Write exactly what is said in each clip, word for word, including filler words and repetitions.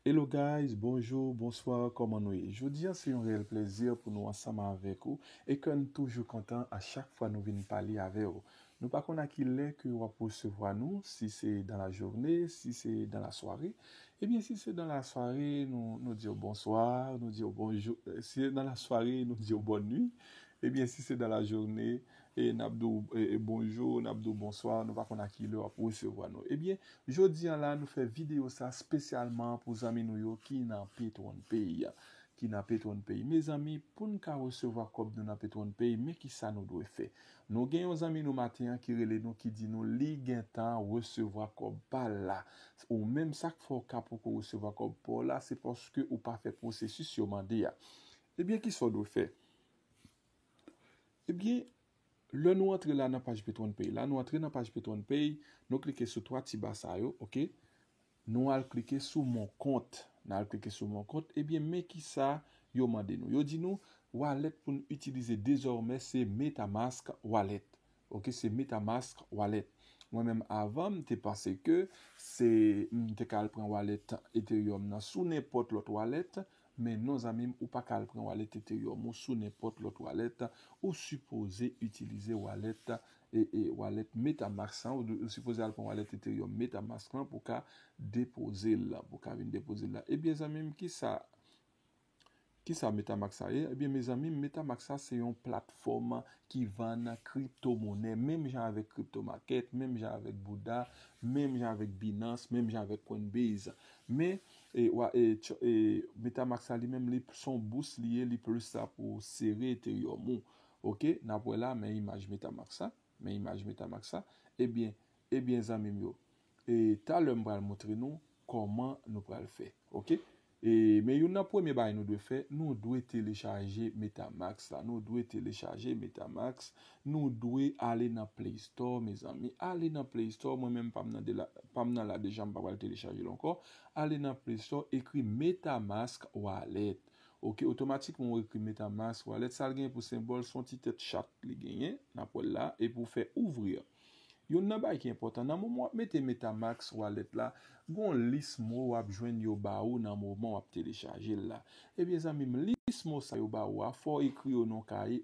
Hello guys, bonjou, bonswa, kòman nou ye? Jodi a se yon reyèl plezi pou nou ansanm avèk ou e kè n toujou kontan a chak fwa nou vin pale avè w. Nou pa konn a ki lè ke w ap resevwa nou, si se dans la journée, si se dans la soirée. Ebyen, si se dans la soirée, nou, nou di w bonswa, nou di w bonjou. Si se dans la soirée, nou di w bonn nwi. Ebyen, si se dans la journée, e n ap di w e, e, bonjou, n ap di w bonswa, nou pa konn a ki lè w ap resevwa nou. Ebyen, jodi a la, nou fè videyo sa espesyalman pou zanmi nou yo ki nan Petwon peyi a. Ki nan Petwon peyi. Mezanmi, pou n ka resevwa kòb nou nan Petwon peyi, men ki sa nou dwe fè. Nou gen yon zanmi nou maten an ki rele nou, ki di nou li gentan resevwa kòb pa l la. Ou menm sa k fè w ka poko resevwa kòb pa w la, se paske ou pa fè pwosesis yo mande a. Ebyen, ki sa w dwe fè? Ebyen, lè nou antre la nan paj Petwon peyi la, nou antre nan paj Petwon peyi, nou klike sou twa ti ba sa yo, oke? Nou al klike sou mon kont. Nou al klike sou mon kont. Ebyen, men ki sa yo mande nou. Yo di nou, wallet pou n itilize dezòmè se Metamask Wallet. Oke, se Metamask Wallet. Mwen menm avan, m te panse ke se, m te ka al pran wallet Ethereum nan sou nenpòt lòt wallet, men non zanmi m, ou pa ka al pran wallet Ethereum ou sou nenpòt lòt wallet, ou sipoze itilize wallet e, e wallet Metamask lan, ou, ou sipoze al pran wallet Ethereum Metamask lan pou ka depoze l la, pou ka vin depoze l la. Ebyen zanmi m, ki sa, ki sa Metamask sa ye? Ebyen mezanmi, Metamask sa se yon platfòm ki vann kriptomonè, menm jan avèk crypto market, menm jan avèk Bouda, menm jan avèk Binance, menm jan avèk Coinbase. Men, e, wa, e, tch- e, Metamask sa li menm, li s on bous li ye, li plis la pou sere Ethereum ou. Oke, n ap wè la, men imaj Metamask sa. Men imaj Metamask sa. Ebyen, ebyen zanmi m yo, e talè m pral montre nou kòman nou pral fè. Oke? E, men youn nan premye bagay nou dwe fè, nou dwe telechaje Metamask la. Nou dwe telechaje Metamask. Nou dwe ale nan Play Store, mezanmi. Ale nan Play Store. Mwen menm pa m nan de la, pa m nan la deja, m pa pral telechaje l ankò. Ale nan Play Store, ekri Metamask Wallet. Oke, otomatikman ou ekri Metamask Wallet. Sa l gen pou senbòl, se yon ti tèt chat li genyen, n ap wè l la, epi w fè ouvrir. Youn nan bagay ki enpòtan, nan moman w ap mete Metamask Wallet la, gon lis mo w ap jwenn yo ba ou nan moman w ap telechaje l la. Ebyen zanmi m, lis mo sa yo ba ou a, fò w ekri yo nan yon kaye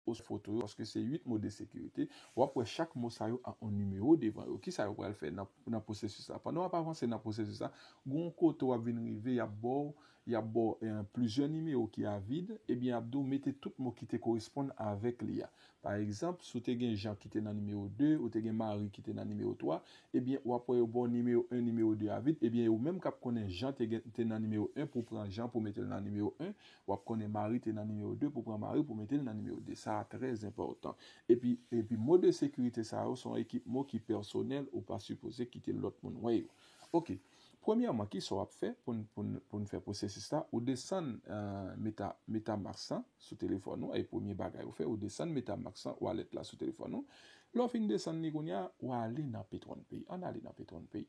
oswa foto yo, paske se uit mo de sekirite. W ap wè chak mo sa yo a yon nimewo devan yo. Kisa yo pral fè nan, nan pwosesis la? Pandan w ap avanse nan pwosesis la, gon kote w ap vin rive, y ap ba w, y ap ba w, eh, plizyè nimewo ki a vid, ebyen, y ap di w mete tout mo ki te koresponn avèk li a. Pa egzanp, si w te gen Jan ki te nan nimewo de, ou te gen Mari ki te nan nimewo twa, ebyen, w ap wè yo ba w nimewo en, nimewo de a vid, ebyen, ou menm k ap konnen Jan te gen, te nan nimewo en, pou w pran Jan pou w mete l nan nimewo en, w ap konnen Mari te nan nimewo de, pou w pran Mari pou w mete l nan nimewo de. Sa a trè enpòtan. Epi, epi mo de sekirite sa yo se yon ekip mo ki pèsonèl, ou pa sipoze kite lòt moun wè yo. Oke. Premyèman, kisa w ap fè pou n, pou n, pou n fè pwosesis la? Ou desann, eh, Meta, Metamask lan sou telefòn ou, e premye bagay ou fè, ou desann Metamask lan, wallet la sou telefòn ou. Lè w fin desann li kounye a, ou ale nan Petwon Pay. Ann ale nan Petwon Pay.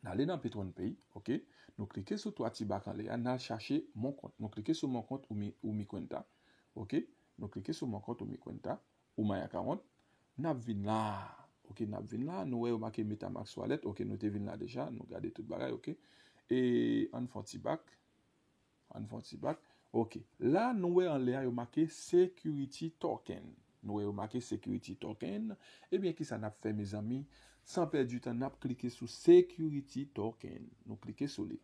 N ale nan Petwon Pay, oke? Nou klike sou twa ti bak anlè a, n al chache mon kont. Nou klike sou mon kont ou mi, ou mi kwenta, oke? Nou klike sou mon kont ou mi kwenta, ou my account. N ap vin la, oke? N ap vin la, nou wè yo make Metamask Wallet, oke? Nou te vin la deja, nou gade tout bagay, oke? E ann fè yon ti bak. Ann fè yon ti bak. Oke. La, nou wè anlè a, yo make Security Token. Nou wè yo make Security Token. Ebyen, kisa n ap fè, mezanmi? San pèdi tan, n ap klike sou Security Token. Nou klike sou li.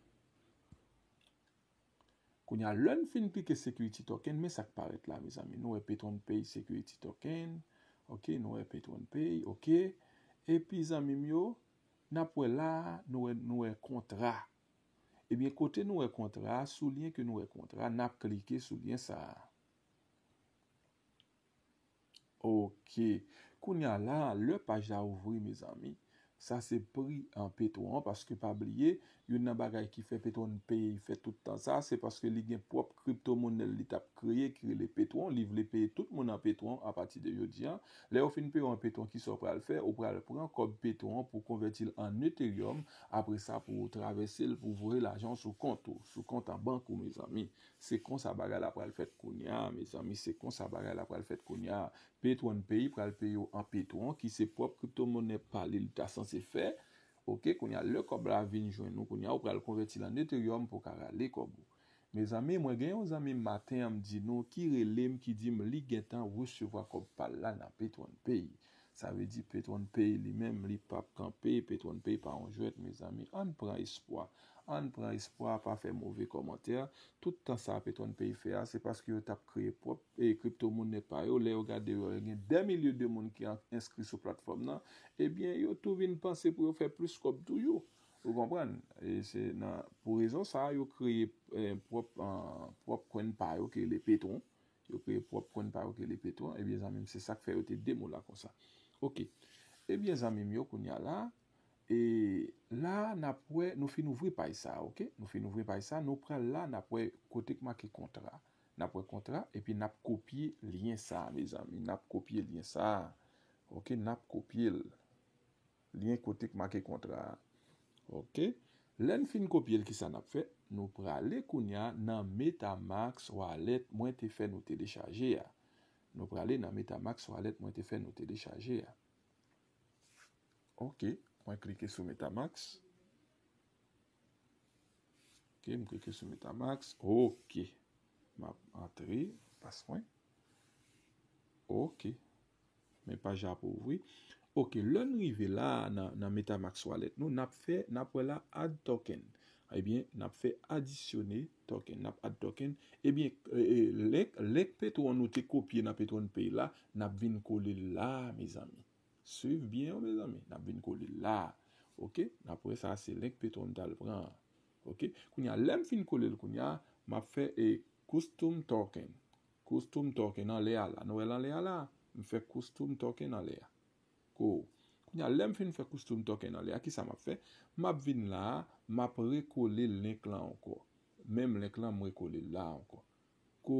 Kounye a, lè n fin klike Security Token, men sa k parèt la, mezanmi. Nou wè Petwon Pay Security Token. Oke, nou wè Petwon Pay, oke. Epi, zanmi m yo, n ap wè la, nou wè, nou wè kontra. Ebyen, kote nou wè kontra a, sou lyen ke nou wè kontra a, n ap klike sou lyen sa a. Oke. Kounye a la, lè paj la ouvri, mezanmi, sa se pri an petwon an, paske pa bliye, youn nan bagay ki fè Petwon Pay fè tout tan sa, se paske li gen pwòp kriptomonè l li t ap kreye ki rele petwon, li vle peye tout moun an petwon apati de jodi a. Lè yo fin peye w an petwon, kisa w pral fè? Ou pral pran kòb petwon an pou konvèti l an Ethereum, apre sa pou w travèse l pou voye lajan w sou kont ou, sou kont an bank ou, mezanmi. Se konsa bagay la pral fèt kounye a, mezanmi, se konsa bagay la pral fèt kounye a. Petwon Pay pral peye w an petwon, ki se pwòp kriptomonè pa li, li ta sanse fè. Ok, kounye a, lè kòb la vin jwenn ou, kounye a, ou pral konvèti l an Ethereum pou w ka rale kòb ou. Mezanmi, mwen gen yon zanmi m maten an, m di nou, ki rele m, ki di m li gentan resevwa kòb pa l la nan Petron Pay. Sa vle di Petron Pay li menm, li p ap kanpe, Petron Pay pa yon jwèt, mezanmi. Ann pran espwa. Ann pran espwa, pa fè move kòmantè. Tout tan sa Petron Pay fè a, se paske yo t ap kreye pwòp e kriptomonè pa yo. Lè yo gade yo, gen dè milye de moun ki an- enskri sou platfòm nan. Ebyen, yo tou vin panse pou yo fè plis kòb toujou. Ou konprann? E se nan, pou rezon sa a, yo kreye eh, pwòp, ah, pwòp coin pa yo ki rele Petron. Yo kreye pwòp coin pa yo ki rele Petron. Ebyen, zanmi m, se sa k fè yo te demoula konsa. Ok. Ebyen, zanmi m yo, kounye a la, e la, n ap wè, nou fin ouvri paj sa a, ok? Nou fin ouvri paj sa a, nou pral la, n ap wè kote k make kontra. N ap wè kontra, epi n ap kopye lyen sa a, mezanmi. N ap kopye lyen sa a. Ok, n ap kopye l. Lyen kote k make kontra a. Ok. Lè n fin kopye l, kisa n ap fè? Nou prale kounye a nan Metamask Wallet mwen te fè nou telechaje a. Nou prale nan Metamask Wallet mwen te fè nou telechaje a. Ok. Mwen klike sou Metamask. Ok, m klike sou Metamask. Ok. M ap antre, pas mwen. Ok. Men paj la pou ouvri. Ok, lè n rive la nan, nan Metamask Wallet nou, n ap fè, n ap wè la add token. Ebyen, n ap fè adisyone token. N ap add token. Ebyen, e, e, link, link Petron nou te kopye nan Petron Pay la, n ap vin kole l la, mezanmi. Swiv byen yo, mezanmi. N ap vin kole l la. Ok? N ap wè sa, se link Petron m t al pran. Ok? Kounye a, lè m fin kole l kounye a, m ap fè e custom token. Custom token anlè a la. Nou wè l anlè a la? M fè custom token anlè a. Ko. Kounye a, lè m fin fè custom token anlè a, kisa m ap fè? M ap vin la, m ap rekole link lan ankò. Menm link lan, m rekole l la ankò. Ko.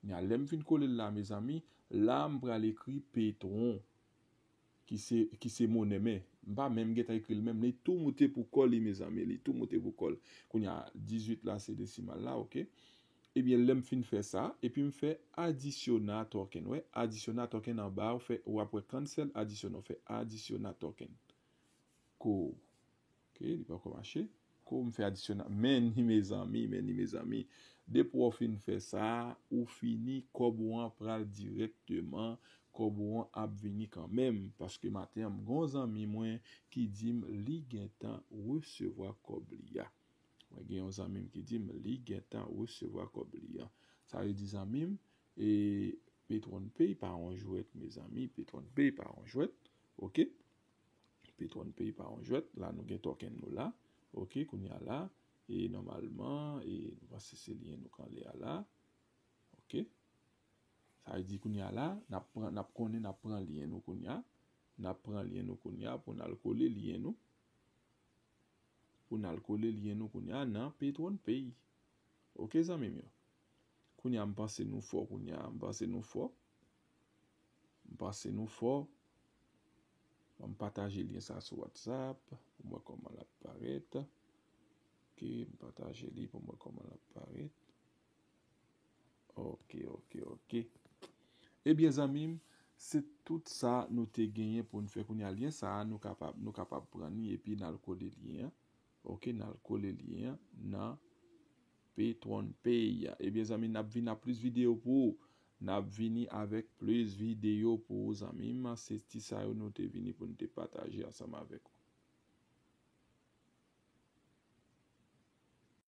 Kounye a, lè m fin kole l la, mezanmi, la, m pral ekri Petron, ki se, ki se monè, men m pa menm gentan ekri l menm, li tou moute pou kò li, mezanmi, li tou moute pou kò l. Kounye a, dizuit la, se desimal la, ok? Ebyen, lè m fin fè sa, epi m fè adisyona token, wè, adisyona token anba, ou fè, w ap wè cancel adisyona, ou fè adisyona token. Ko. Ok, li poko mache. Ko m fè adisyona. Men ni mezanmi, men ni mezanmi. Depi w fin fè sa, ou fini, kòb ou an pral dirèkteman, kòb ou an ap vini kanmenm. Paske maten an, m gon zanmi mwen ki di m li gentan resevwa kòb li a. Mwen gen yon zanmi m ki di m li gentan resevwa kòb li a. Sa vle di zanmi m, e Petron Pay pa yon jwèt, mezanmi. Petron Pay pa yon jwèt. Ok? Petron Pay pa yon jwèt. La, nou gen token nou la. Ok, kounye a la. E nòmalman, e nou panse se lyen nou k anlè a la. Ok. Sa vle di kounye a la, n ap pran, n ap konnen n ap pran lyen nou kounye a. N ap pran lyen nou kounye a pou n al kole lyen nou. Pou n al kole lyen nou kounye a nan Petron Pay. Ok, zanmi m yo. Kounye a, m panse nou fò kounye a. M panse nou fò. M panse nou fò. Ban m pataje lyen sa sou WhatsApp pou m wè kòman l ap parèt. Ok, m pataje li pou m wè kòman l ap parèt. Ok, ok, ok. Ebyen, zanmi m, se tout sa nou te genyen pou n fè kounye a. Lyen sa a, nou kapab, nou kapab pran li epi n al kole lyen an. Ok, n al kole lyen an nan Petron Pay. Ebyen, zanmi, n ap vin ak plis videyo pou ou. N ap vini avèk plis videyo pou ou, zanmi m. Se ti sa yo nou te vini pou n te pataje ansanm avèk